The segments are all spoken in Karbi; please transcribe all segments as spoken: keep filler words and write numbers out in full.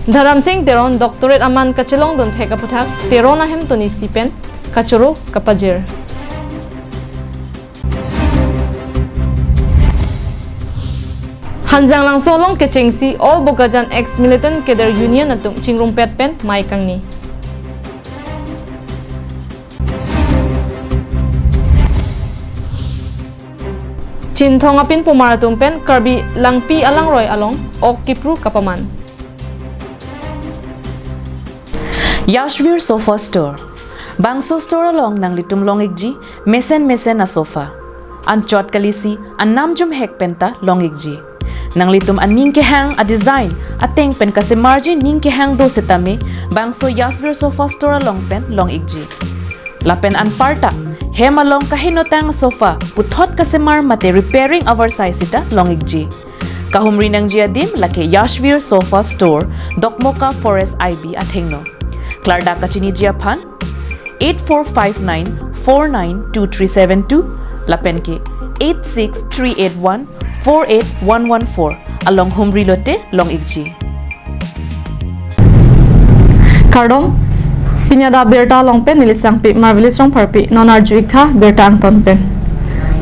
Dharamsing Teron doctorate aman kachelongdun thek aputhak Teron ahemtun isi pen kachoro kapajir. Hanjanglangso along kechengsi All Bokajan Ex Militant Cadre Union atum chingrumpet pen mei kangni. Chinthong apinpomar atum pen Karbi Langpi alangroi along ok kipru kapaman. Yashvir Sofa Store. Bangso store along nanglitum long-ikji mesen mesen asofa. Anchot kalisi anam jumhek penta long-ikji. Nanglitum aning kehang, adesign, ateng pen kasemarji ning kehang do setame bangso Yashvir Sofa Store along pen long-ikji. Lapen anparta hem along kahenotang sofa puthot kasemar mate repairing avar sai sita long-ikji. Kahumri nangji adim lake Yashvir Sofa Store, Dokmoka Forest I B athengno. Klardak kachiniji aphan eight four five nine four nine two three seven two lapen ke eight six three eight one four eight one one four along humri lote long-ikji. Kardom, pini adak birta along pen neli sangpi Marvelous Rongpharpi non arju-ik tha birta angton pen.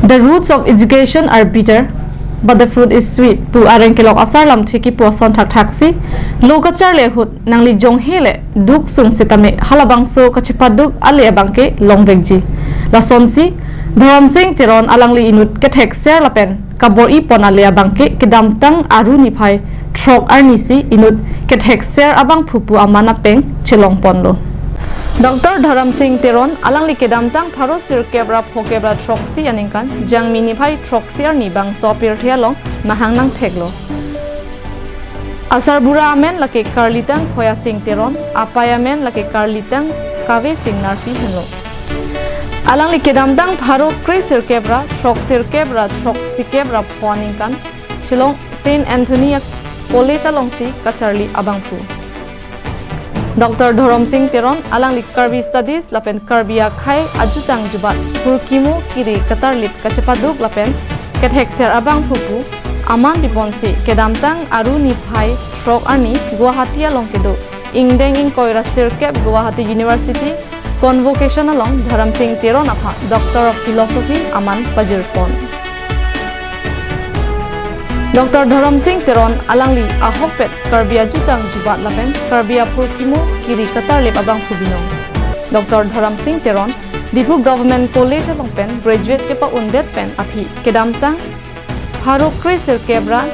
The roots of education are bitter, but the fruit is sweet pu areng kelok asar lamthe kipu ason thakthaksi lo kacharli ahut nangli jonghe le duk sung setame halabangso kachepaduk ale abangke longvekji. Lasonsi Dharamsing Teron alangli inut kethekser lapen kabor-ipon ale abangke kedamtang Aru niphai throk arnisi inut kethekser abangphu pu aman apeng chelongponlo. Doctor Dharamsing Teron alangli kedamtang pharo sirkep ra phokep ra throksi aningkan Jangmi niphai throksi arni bangso apirthe along mahang nangtheklo. Asarbura amen lake Karlitang Khoyasing Teron, apei amen lake Karlitang Kavesing Narpi henlo. Alangli kedamtang pharo kre sirkep ra throk sirkep ra throksikep ra pho aningkan Shillong Saint Anthony College alongsi kacharli abangphu. Doctor Dharamsing Teron alangli Karbi Studies lapen Karbi akhei ajutang jubat phurkimo kiri katarlip kachepaduk lapen kethekser abangphu pu aman piponsi kedamtang Aru niphai throk arni Guwahati along kedo ingdeng ingkoi ra sirkep Guwahati University Convocation along Dharamsing Teron aphan Doctor of Philosophy aman pajirpon. Doctor Dharamsing Teron alangli ahokpet Karbi ajutang jubat lapen Karbi aphurkimo kiri katarlip abangphu binong. Doctor Dharamsing Teron Diphu Government College along pen graduate chepa-undet pen aphi kedamtang pharo kre sirkep ra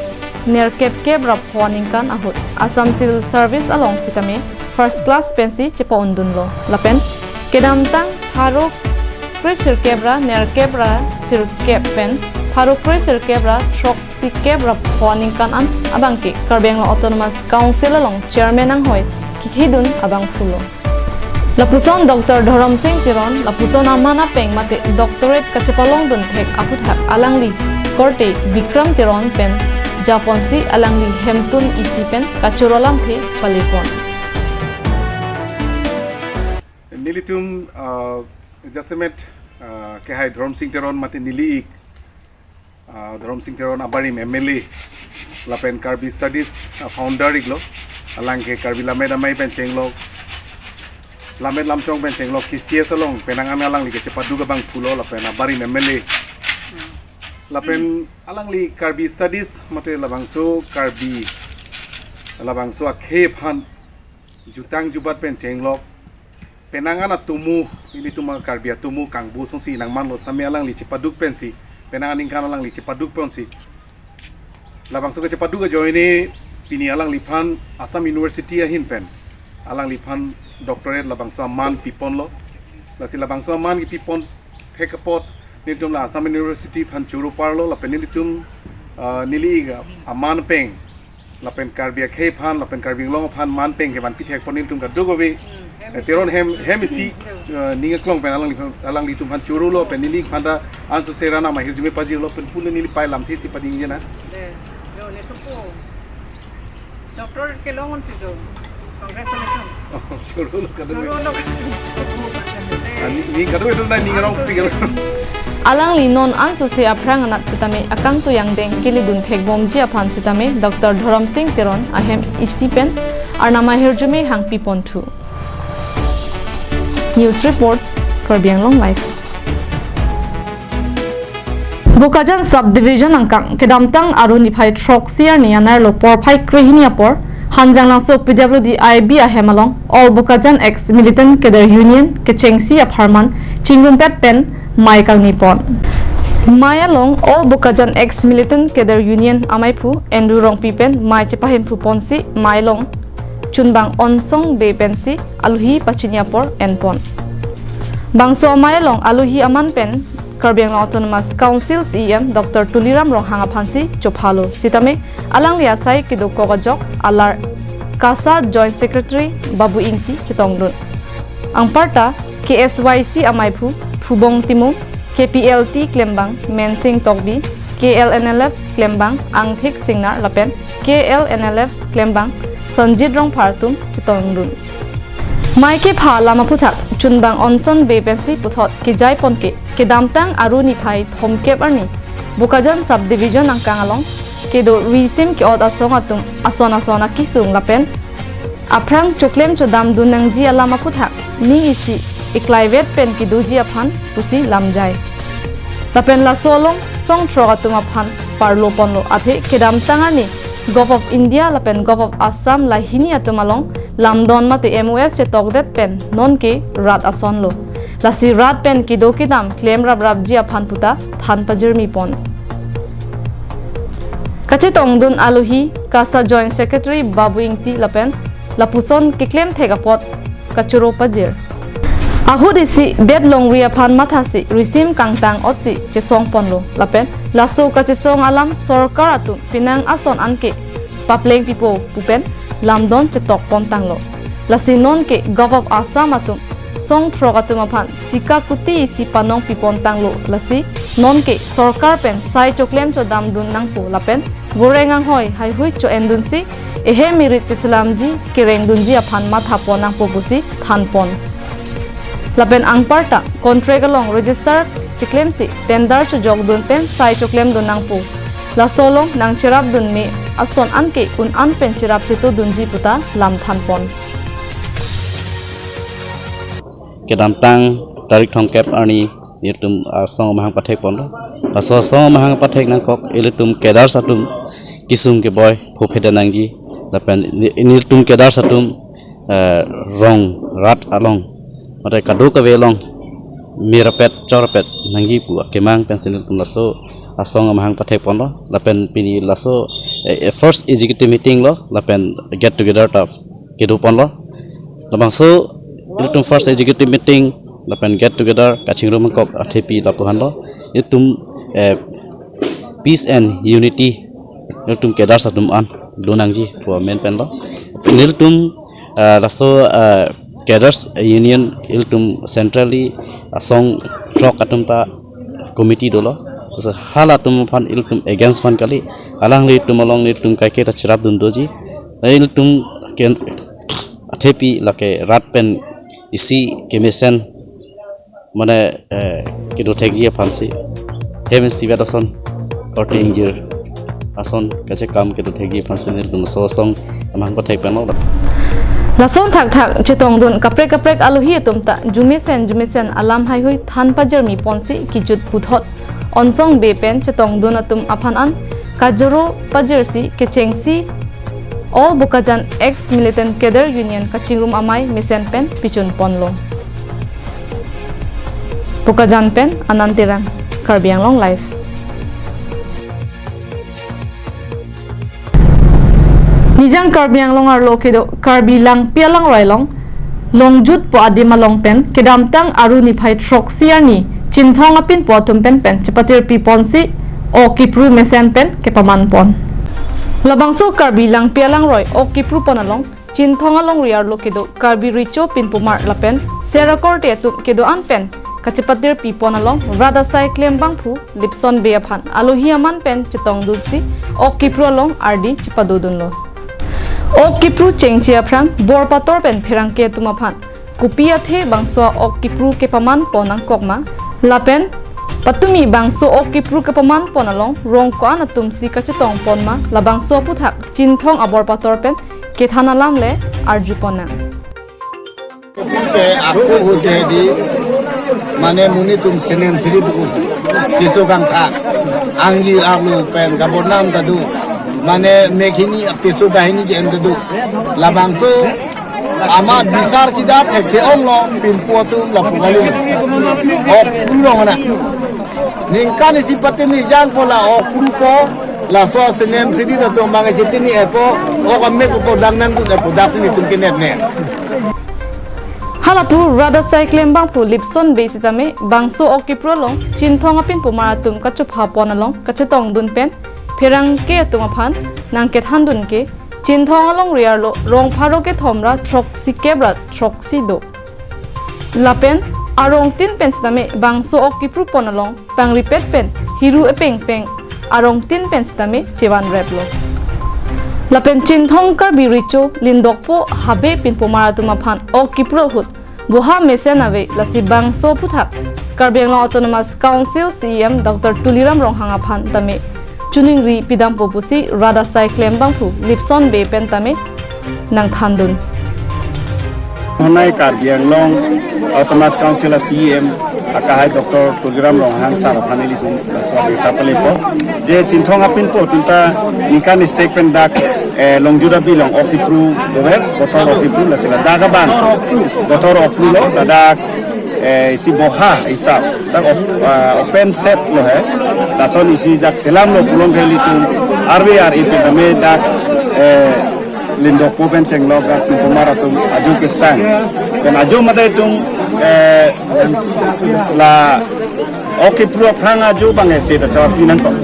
nerkep kep ra pho aningkan ahut Assam Civil Service along sitame first class pensi chepa-undunlo. Lapen kedamtang pharo kre sirkep ra nerkep ra sirkep pen pharo kre sirkep ra throksikep ra pho aningkan an abangke Karbi Anglong Autonomous Council along chairman anghoi kikhidun abangphulo. Lapuson Doctor Dharamsing Teron lapuson aman apeng mate doctorate kachepalongdun thek aputhak alangli korte Bikram Teron pen japonsi alangli hemtun isi pen kachoro lamthe palepon. Nelitum, ah, jasemet, ah, kehai Dharamsing Teron mate neli-ik, ah, Dharamsing Teron abarim M L A lapen Karbi Studies, ah, founder iklo. Alangke Karbi Lammet Amei pen chenglok, Lammet Lamchong pen chenglok, K C S along penang an alangli kachepaduk abangphulo lapen abarim M L A. Lapen alangli Karbi Studies mate labangso Karbi, labangso akhei aphan jutang jubat pen chenglok, penang an atomo, ilitum a-Karbi atomo kangbo songsi nangmanlo setame alangli chepaduk pensi, penang aningkan alangli chepaduk pensi. Labangso kachepaduk ajoine pini alangliphan Assam University ahin pen alangliphan doctorate labangso aman piponlo. Lasi labangso aman kipipon thek apot nelitum la Assam University aphan choro parlo lapen nelitum, ah, neli-ik aman peng lapen Karbi akhei aphan lapen Karbi Anglong aphan man peng kevan pithekpon nelitum kadokave. Hmm, hem, eh, isi. Teron hem, hem isi, hmm, eh, ning aklong pen alangli, alanglitum aphan chorolo pen neli-ik aphanta ansose ran amahirjume pajirlo pen pule neli pei lamthe si padingje na. De, yo, ne sopo. Doctor kelong si do. Congratulations. Oh, chorolo kadokave. Chorolo kadokave. Ah, ni, ni kadokave do na ni ngarong ansose pikir. Alangli non ansose aphrang anat sitame akangtui angdeng kelidun thekbomji aphan sitame Doctor Dharamsing Teron ahem isi pen Arnam ahirjume hangpi ponthu. News report, Karbi Anglong Live. Bokajan Subdivision angkang kedamtang Aru niphai throksi arni anerlo porphai krehini apor, Hanjanglangso P W D I B ahem along All Bokajan Ex Militant Cadre Union kechengsi apharman chingrumpet pen mei kangni pon. Mei along All Bokajan Ex Militant Cadre Union amaiphu Andrew Rongpi pen mei chepahemphu ponsi mei along chunbang Onsong Bey pensi alohi pachini apor enpon. Bangso amei along alohi aman pen Karbi Anglong Autonomous Council C E M Doctor Tuliram Ronghang aphansi chophalo. Sitame alangli asai kedokok ajok alar KASA Joint Secretary Babu Ingti chetongdun. Anparta K S Y C amaiphu Phubong Timung, K P L T klembang Mensing Tokbi, K L N L F klembang Angthik Singnar lapen K L N L F klembang Sanjit Rongphar atum chetongdun. Mei kepha alam aphuthak chunbang Onsong Bey pensi puthot kejai pon ke kedamtang Aru niphai thomkep arni Bokajan Subdivision angkang along kedo risim ke-ot asong atum ason ason akisung lapen aphrang choklem chodamdun nangji alam aphuthak ning isi iklaivet pen kedoji aphan pusi lamjai. Lapen laso along song throk atum aphan parlo ponlo, athe kedamtang arni Govt. of India lapen Govt. of Assam lahini atum along lamdon mate M O S chetokdet pen nonke rat asonlo. Lasi rat pen kedo kedam klem raprapji aphan puta than pajirmi pon. Kachetongdun alohi KASA Joint Secretary Babu Ingti lapen lapuson keklem thek apot kachoro pajir. Ahut isi det longri aphan mathasi risim kangtang otsi chesong ponlo lapen laso kachesong alam sorkar atum penang ason anke papleng pipo pu pen lamdon chetok pon tanglo. Lasi nonke Govt. of Assam atum song throk atum aphan sika kuti isi panong pi pon tanglo. Lasi nonke sorkar pen sai choklem chodamdun nangpo lapen goreng anghoi haihui cho-endunsi ehem irit cheselamji kerengdunji aphan matha pon nangpo pusi than pon. Lapen anparta contract along register cheklemsi tender chojokdun pen sai choklemdun nangpo. Laso along nangcherapdun me ason anke un-an pen cherap chetodunji puta lamthan pon. Kedamtang tarik thomkep arni nelitum asong amahang pathek ponlo. Laso asong amahang pathek nangkok ilitum cadres atum kisung keboi phophe nangji lapen nelitum cadres atum, eh, rong rat along mate kadokave along mirapet chorpet nangji pu akemang pensi nelitum laso asong amahang pathek ponlo. Lapen pini laso, eh, first executive meeting lo lapen get together ta kedo ponlo. Labangso ilitum first executive meeting lapen get together kachingrum nangkok athepi lapu-an lo. Ilitum, eh, peace and unity ilitum cadres atum an do nangji pu amen pen lo. Nelitum, eh, laso, eh, cadres union ilitum centrally asong throk atum ta committee dolo. Laso halatum aphan ilitum against aphan kali, alanglitum along nelitum kaike ta cherapdun doji. Ilitum ke athepi lake rat pen isi kemesen mane, eh, kedo thekji aphansi hem isivet ason korte ingjir ason kachekam kedo thekji aphansi nelitum laso asong amahang pathek ponlo. Lason thakthak chetongdun kaprek kaprek alohi atum ta jumesen jumesen alam haihui than pajirmi ponsi kijut puthot Onsong Bey pen chetongdun atum aphan an kajoro pajirsi kechengsi All Bokajan Ex Militant Cadre Union kachingrum amei mesen pen pichun ponlo. Bokajan pen Anand Terang, Karbi Anglong Live. Nijang Karbi Anglong arlo kedo Karbi Langpi Alangroi along Longjut pu adim along pen kedamtang Aru niphai throksi arni Chinthong apinpo atum pen pen chepatirpi ponsi ok kipru mesen pen kepaman pon. Labangso Karbi Langpi Alangroi ok kipru pon along Chinthong alongri arlo kedo Karbi Recho Pinpomar lapen ser akorte atum kedo-an pen kachepatirpi pon along rat asai klembangphu Lipson Bey aphan alohi aman pen chetongdunsi ok kipru along ardi chepadodunlo. Ok kipru chengche aphrang bor pator pen pherangke atum aphan kopi athe bangso ok kipru kepaman pon nangkok ma lapen patumi bangso ok kipru kepaman pon along rong ko-an atumsi kachetong pon ma, labangso aphuthak Chinthong abor pator pen kethan alam le arju ponnang. Ke aku hute di mane monit atum senem siri buku. Piso kangthak. Angjir arlo pen kabonam ta do. Mane mekhini piso bahini jen ta do. Labangso amat bisar kedo ke ke-onglo pinpo atum lapu kali. Ok pru lo mana. Ningkan isi pati ni jangpo la ok prupo. Laso senem siri ta atum bang isi tini epo. Ok amek po dang nang dun epo dak si nelitum kenep ne. Halapu rat asai klem abangphu lipson be sitame bangso ok kipru along Chinthong apinpo mar atum kachopha pon along kachetongdun pen pherangke atum aphan nangkethandun ke Chinthong alongri arlo rong pharo kethom ra throksi kep ra throksi do. Lapen arong tin pen sitame bangso ok kipru pon along pangripet pen hiru epeng peng arong tin pen sitame chevan rep lo. Lapen Chinthong Karbi Recho Lindokpo Habe pinpo mar atum aphan ok kipru ahut boha mesen ave, lasi bangso aphuthak Karbi Anglong Autonomous Council C E M Doctor Tuliram Ronghang aphan tame choningri pidampo pusi rat asai klem abangphu lipson be pen tame nangthandun. Honai Karbi Anglong Autonomous Council a C E M akahai Doctor Tuliram Ronghang sir aphan ilitum laso abirta palepo. Je Chinthong apinpo atum ta ningkan isi pen dak, eh, Longjut abi along ok kipru dover, botor ok kipru, lasi ladak abang botor ok pru lo, ladak, eh, isi boha isap dak op-, ah, open set lo he. Lason isi dak selam lo pulote ilitum arve ar ipin kami dak, eh, Lindokpo pen chenglok dak pinpo mar atum ajo kesang. Pen ajo mate itum, eh, la ok kipru aphrang ajo bang ese ta chawar pinang kok.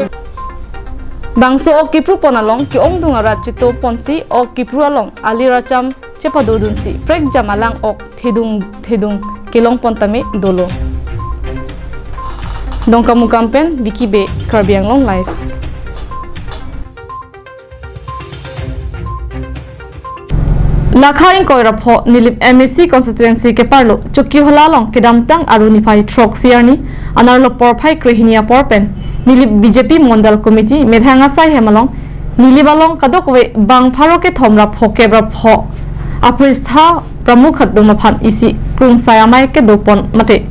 Bangso ok kipru pon along ke-ongdung arat chito ponsi ok kipru along alir acham chepadodunsi prekjam alang ok thedung thedung kelong pon tame dolo. Dongkamukam pen Vicky Bey, Karbi Anglong Live. Lakha ingkoi ra pho Nilip M A C constituency keparlo Chokihola along kedamtang Aru niphai throksi arni anerlo porphai krehini apor pen Nilip B J P Mondal Committee methang asai hem along Nilip along kadokave bang pharo kethom ra pho kep ra pho aphristha pramukh atum aphan isi krungsai amei kedo pon mate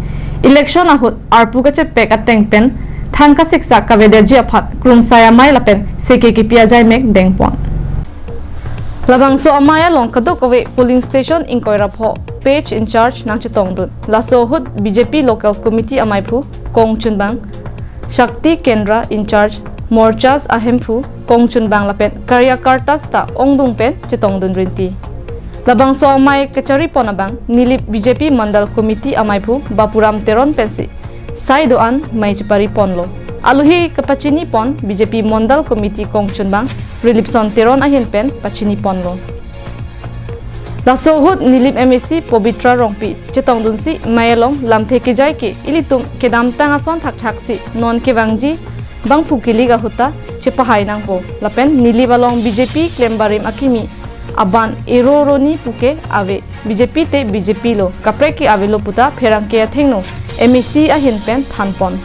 election ahut arpu kachepek ateng pen thang kasiksak kavedeji aphan krungsai amei lapen seke kipi ajai mek dengpon. Labangso amei along kadokave polling station ingkoi ra pho page in charge nangchetongdun. Laso ahut B J P local committee ameiphu kongchunbang, Shakti Kendra in charge, Morchas ahemphu kongchunbang lapen karyakartas ta ongdung pen chetongdun rinti. Labangso amei kachari pon abang Nilip B J P Mandal Committee ameiphu Bapuram Teron pensi sai do-an mei chepari ponlo. Aluhi kapachini pon B J P Mandal Committee kongchunbang Rilipson Teron ahin pen pachini ponlo. Laso ahut Nilip M A C Pobitra Rongpi chetongdunsi mei along lamthe kejai ke ilitum kedamtang ason thakthaksi non kevangji bangphu kilik ahut ta chepahai nangpo. Lapen Nilip along B J P klem barim akimi aban ero roni puke ave. B J P te B J P lo, kaprek ke avelo puta pherangke athengno M A C ahin pen thanpon.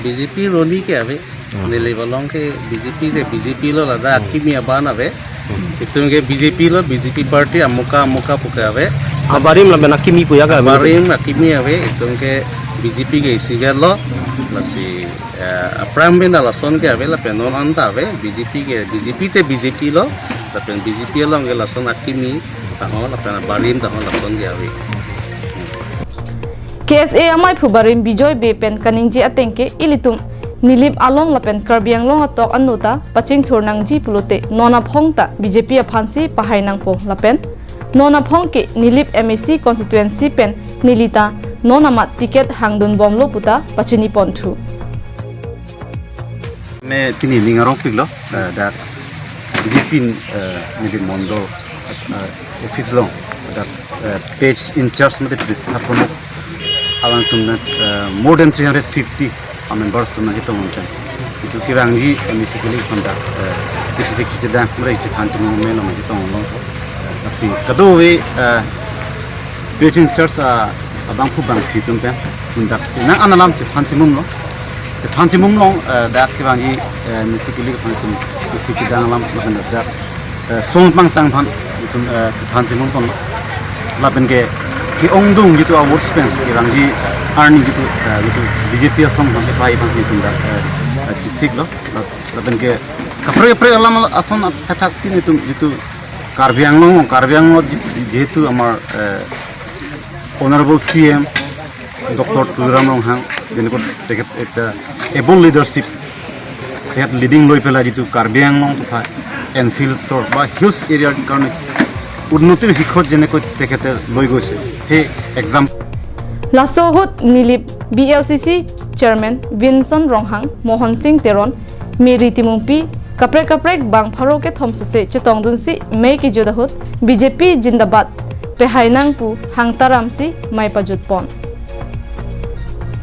B J P roni ke ave. Ah. Nilip along ke B J P te B J P lo, ladak akimi aban ave. Hmm. Itum ke B J P lo, B J P party amuka amuka puke ave. Abarim lapen akimi puya ke ave. Abarim akimi ave, itum ke B J P ke isi ke lo, lasi, eh, aphrang pen lason ke ave lapen non anta ave, B J P ke, B J P te B J P lo, lapen B J P along ke lason akimi tahon lapen abarim tahon lason ke ave. K S A ameiphu barim Bijoy Bey pen kaningje ateng ke ilitum Nilip along lapen Karbi Anglong atok anut ta pachingthur nangji pulote non aphong ta B J P aphansi pahai nangpo lapen non aphong ke Nilip M A C constituency pen neli ta non amat ticket hangdun bomlo puta pachini ponthu. Ne pini ning arong piklo, eh, dak B J P, eh, Nilip Mondal, eh, office along, dak, eh, page in charge mate page pramukh alangtum na, eh, more than three hundred fifty a members atum nangchetong longchang. Itum kevangji M A C kilik aphan dak, eh, B C C kichedang mate chethan chunong melo nangchetong long. Lasi kadokave, eh, page in charge, ah, abangphu bangphi atum pen, nang dak nang an alam chethan chimum lo. Than chimum long, eh, dak kevangji, eh, mesi kili aphan itum, mesi kedang alam lapen dak, eh, song pangtang aphan itum, eh, than chimum pon lapen ke, ke-ongdung jitu awards pen kevangji arni jitu, eh, jitu B J P asong aphan kepai aphan itum dak, eh, eh, chesik lo. Lap-, lapen ke kaprek kaprek alam ason thakthak si itum jitu Karbi Anglong, Karbi Anglong ji-, jihetu amar, eh, Honorable C M Doctor Tuliram Ronghang, jene ko teket ekta able leadership, teket leading loi pela jitu Karbi Anglong totha N C Hills or ba hills area karne unnotir hikhot jene ko tekete loi goise. He exam. Laso ahut Nilip B L C C Chairman Vinson Ronghang, Mohon Sing Teron, Mary Timungpi, kaprek kaprek bang pharo kethom suse chetongdunsi mei kejut ahut B J P Jindabad pehai nang pu hang taramsi mei pajut pon.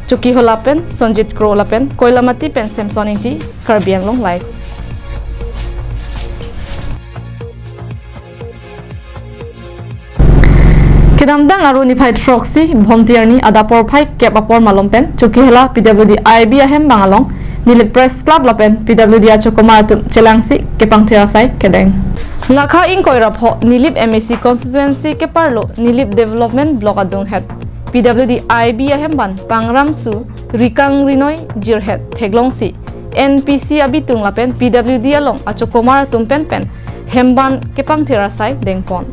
Chokihola pen Sonjit Kro lapen Koilamati pen Samson Ingti, Karbi Anglong Live. Kedamtang Aru niphai throksi Bhomti arni adap porphai kep apor malom pen Chokihola P W D I B ahem bang along Nilip Press Club lapen P W D achokomar atum chelangsi kepangthir asai kedeng. Lakha ingkoi ra pho Nilip M A C constituency keparlo Nilip Development Block adunghet P W D I B ahem bang pangram su rikang rinoi jirhet theklongsi N P C abitung lapen P W D along achokomar atum pen pen hembang kepangthir asai dengpon.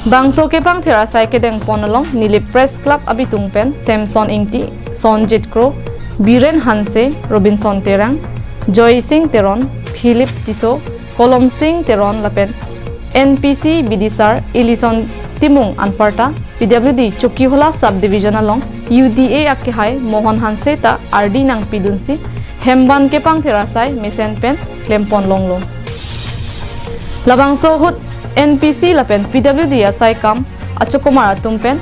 Bangso kepangthir asai kedengpon along Nilip Press Club abitung pen Samson Ingti, Sonjit Kro, Biren Hanse, Robinson Terang, Joy Sing Teron, Philip Tisso, Kolom Sing Teron lapen N P C bidisar Elison Timung anparta P W D Chokihola Subdivision along U D A akehai Mohon Hanse ta ardi nangpidunsi hembang kepangthir asai mesen pen klempon longlo. Labangso ahut N P C lapen P W D asai kam achokomar atum pen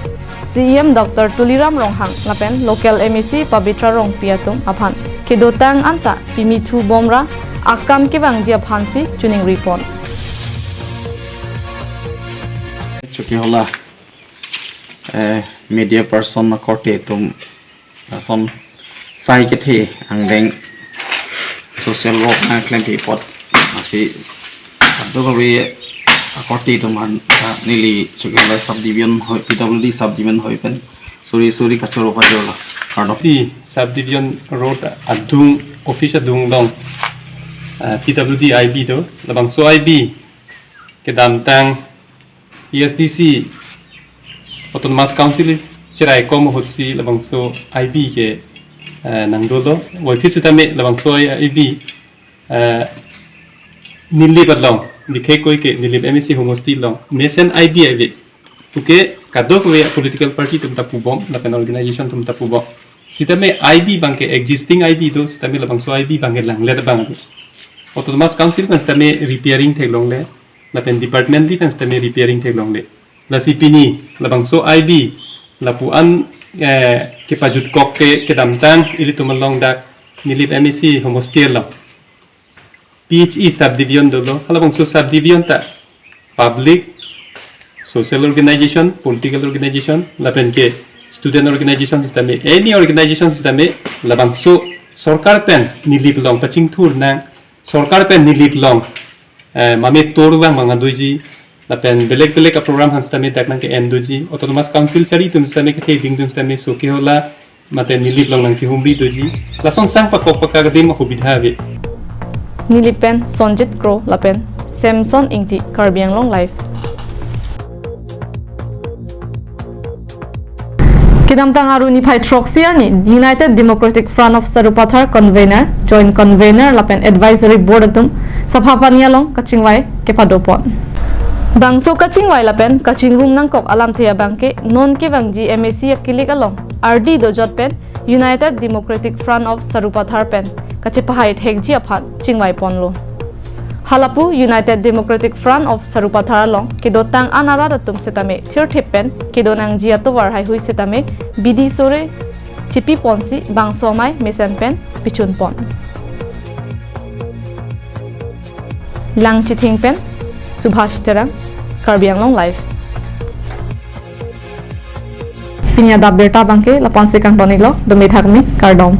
C E M Doctor Tuliram Ronghang lapen local M A C Pabitra Rongpi atum aphan kedotang anta pimithu bomra akam kevangji aphansi chuning ripon. Chokihola, eh, media person akorte atum ason sai kethe angdeng social work nangklempi apot asi ado kali akorte atum aphan, ah, neli Chokihola subdivision hoi, P W D subdivision hoi pen suri suri kachoro pajorlo. Kardom. Di subdivision road adung, office adung along, ah, P W D I B do, labangso I B kedamtang A S D C Autonomous Council cheraikom ahutsi labangso I B ke, eh, nangdolo. Voiphit sitame labangso I B, eh, Nilip along, bikhe koi ke Nilip M A C homosti along mesen I B ave. Puke kadokave political party atum ta pubom, lapen organization atum ta pubom. Sitame I B abangke existing I B do, sitame labangso I B abangke langlet abang ave. Autonomous Council pen sitame repairing theklongle, lapen department di pen sitame repairing theklongle. Lasi pini labangso I B lapu-an, eh, kepajutkok ke kedamtang ilitum along dak Nilip M A C homosti along P H E subdivision dolo, halabangso subdivision ta public, social organization, political organization, lapen ke student organization sitame, any organization sitame, labangso sorkar pen Nilip along pachingthur nang, sorkar pen Nilip along, eh, mame tour vang manga doji, lapen belek belek a-program aphan sitame dak nangke-en doji, Autonomous Council chari atum sitame kethe ding atum sitame Chokihola mate Nilip along nangkehumri doji, lason sang pakok pakak adim ahubidha ave. Nilip pen Sonjit Kro lapen Samson Ingti, Karbi Anglong Live. Kedamtang Aru niphai throksi arni United Democratic Front of Sarupathar convener, joint convener lapen advisory board atum Sapha Paniya along kachingvai kepadopon. Bangso kachingvai lapen kachingrum nangkok alamthe abangke non kevangji M A C akilik along ardi dojot pen United Democratic Front of Sarupathar pen kachepahai thekji aphan chingvaiponlo. Halapu United Democratic Front of Sarupathar along kedotang an arat atum sitame thirthip pen kedo nangji atovar haihui sitame bidi sore chipiponsi bangso amei mesen pen pichunpon. Langchithing pen Subhash Terang, Karbi Anglong Live. Pini adap birta abangke lapu-ansi kangton-iklo, dome thakmi, kardom.